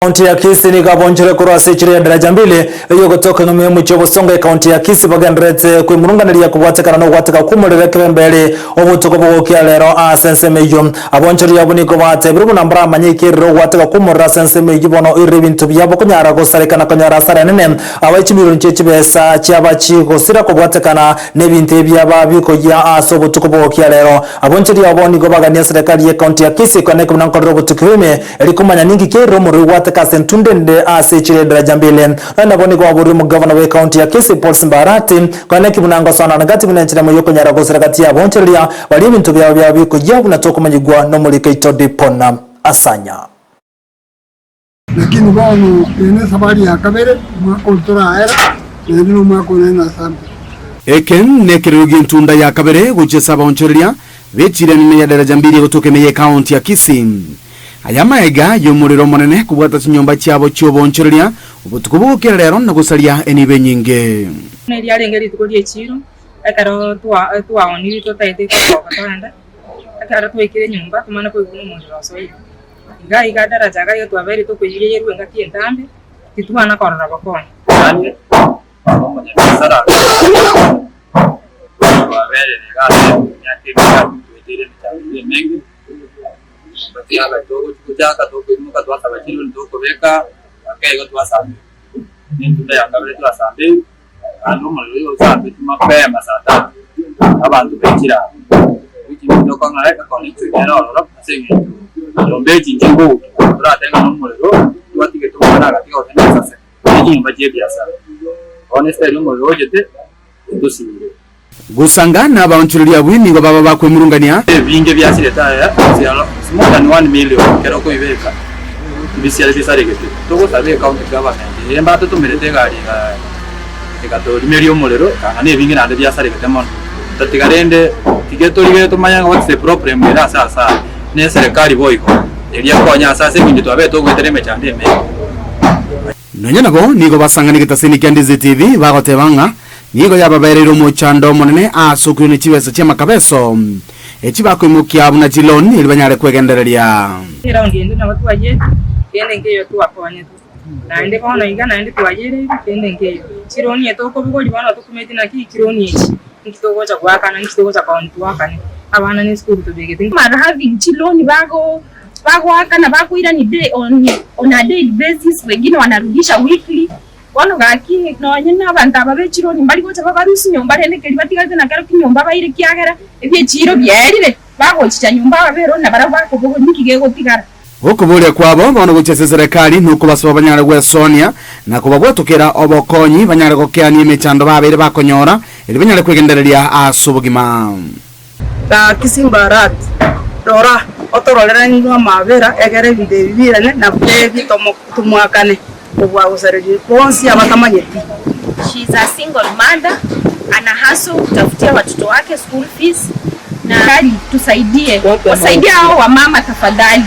Ekaunti ya Kisii nigo abonchire korwa ase echiro ya Daraja Mbili eyogotoka nyuma y'omochie o Bosongo ekaunti ya Kisii bagendererete kwemurunganeria kobwatekana nogwateka kw'omorero ekebemberi obotuko bogokia rero ase ensemo eyio. Abonchori abwo nigo batebire buna mbaramanye ekerero ogwateka kw'omorero ase ensemo eyio bono oirire ebinto biabo konyara gosareka na konyora asara enene abae chimilioni chie chibesa chiaba chigosira kobwatekana nebinto ebiaba bikoyia ase obotuko bogokia rero. Abonchori abwo nigo bagania eserekari y'ekaunti ya Kisii koeneka buna nkorera obotuki bw'ime Erio komanya ninki kerire omorwoti gwateka ase entunda ende ase echiro y'edaraja mbili. Nonya nabo nigo aborire omogavana bw'ecounty ya Kisii Paul Simba Arati, konya neki buna ngosoanana gati buna enchera emo y'okonyara gosira gati y'abaonchoreria baria ebinto biabo biaba bikoyia buna tokomanyigwa nomoriko oito Dipona Asanya. Lakini bono eye nesabari ya kabere, omwaka oyo toraera, naende nomwaka one nasambire. Eke nekerero gi'entunda ya kabere gochia ase abaonchoreria b'echira enene ya daraja mbili egotoka ime y'ecounty ya Kisii. Aya amaega y'omorero omonene kobwata chinyomba chiabo chi'oboonchoreria obotuko bogokera rero na gosaria enibo enyinge. Buna riarenge rituko ri'echiiro, ekero twaonirie totaete gosoka toende, ekero twaikire nyomba tomanye koigwa buna omorero osoire. Iga iga daraja iga iga twabeire tokoiyerwa engaki entambe, titwana korora bokonyi. Naende omonyabiasara twaberire iga ase emiaka emechando tweteire emechando emenge. Togochaka tokoimoka twasaba chironi tokobeka mpaka igo twasambire. Ne entunda ya kabere twasambire, naende omorero oyo osambetwe mapema saa tatu, abanto baichire aa. Which means tokong'aa econnection ere ororo ase eng'encho nyomba echi inche ngouta, toratebe ng'a nomorero twatigete omwana agatiga gose nesase, ne chinyomba chia ebiasara. Bono esitari omorero ochete, etosinyire. Gosanga nabaonchoreria abwo nigo baba bakwemurungania. Ebinge biasirete aya sialo is more than one million ekero okoibeka bisiare bisaregete. Togosaba ecounty government eye mbatotomerete egari egatorimeria omorero ekang'a na ebinge naende biasaregete mono. Tatiga rende tiga torigere tomanye ng'a what's the problem ere ase ase aya ne eserekari boigo eria ekonya ase ase eng'encho twabete togoetera emechando emenge. Nonya nabo nigo basang'ana egetaseni kia Ndizi TV bagoteba ng'a nigo yababereire omochando omonene ase okoirania chibesa chi'amakabeso echi bakoimokia buna chiloan erio banyare kwegendereria. Eraundi ende nabo twayete, kende nkeiyo twakonyetwe. Naende bono iga naende twayereire, kende nkeiyo. Chironi eye tokobogoria bono tokumeti naki chironi echi, nki togocha goakana, nki togocha kooni toakane, abana ne esukuru tobegete. Are having chiloni bago bagoakana bakoirania day on on a daily basis, wengine wanarudisha weekly. Bono gaki nonye na abanto aba be chironi mbari gocha babarusie nyomba rende keria batigarete nakerokio nyomba baire ekiagera ebi'echiiro biaerire, bagochicha nyomba aba b'eroni nabarabwo bakobogoria ninki gegotigara. Okoboria kwabo bono gochia ase eserekari nokobasaba banyare gwesonia na kobabwatokera obokonyi banyare gokeania emechando babeire bakonyora erio banyare kwegendereria ase obogima. Gaki Simbarati, rora, otororere inwe amaabera, egere ebinto ebi biirane, na tebi tomoakane kobua gosareria bonsi abatamanyeti. She is a single mother, ana hustle kutafutia watoto wake school fees na Serikali tusaidie, wasaidie hao wamama tafadhali,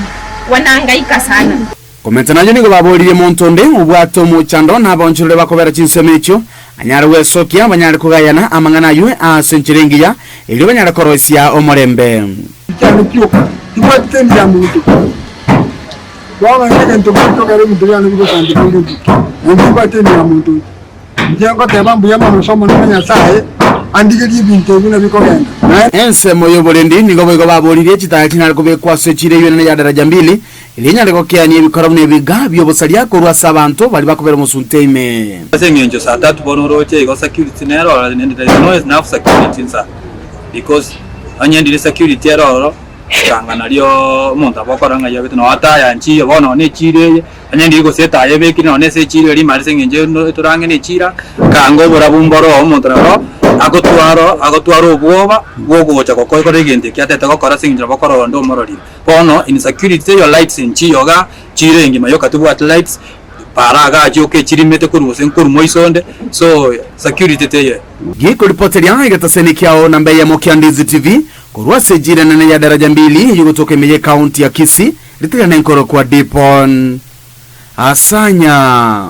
wanahangaika sana. Komenta nayio nigo baboririe monto onde obwate omochando na abaonchoreri bakobera chinsemo echio, anyare gwesokia, banyare kogayana amang'ana ayio ase enchera engiya, erio banyare koroisia omorembe. Ekiagera kioka tibwati kende ya monto, bono onye egento getokera ebinto biane bigosambeka onde ntuki, naende tibwati ende ya monto onde. Inche ngoteba mbuya mono ase Omonene Nyasae, andigerie ebinto ebi buna bikogenda. Naende. Ensemo y'oborendi nigo boigo baboririe chitaya chinyare kobekwa ase echiira eyio enene ya daraja mbili, Erio inyare gokeania ebikora buna ebiga bi'obosaria korwa ase abanto baria bakobera omosunte ime. Ase eng'encho saa tatu bono oroche igo security nere ororo and there is no enough security insa because onye ndire security ere ororo ekanga nario omonto abo okora ng'a yabete nonye taya nchiyo bono nonye echira eye onye ndiri gose etaya ebekire nonye ase echira eria ime ase eng'encho etorange na echira kanga oborabu mboro omonto nabo agotwara agotwara obwoba bwa ogocha gokora egento ekio atete gokora ase eng'encho nabo okorora onde omororire. Bono insecurity teiyo lights nchiyoga chire engima yoka tibwati lights para igaa chioka echirimete korwa gose nkorwa moiso onde so security teiyo. Gekoripoteria egetaseni kiao namba eyemo kia Ndizi TV korwa ase ejira enene ya Daraja Mbili eyio gotoka ime ye county ya Kisii, ritigana enkoro kwa Dipon Asanya.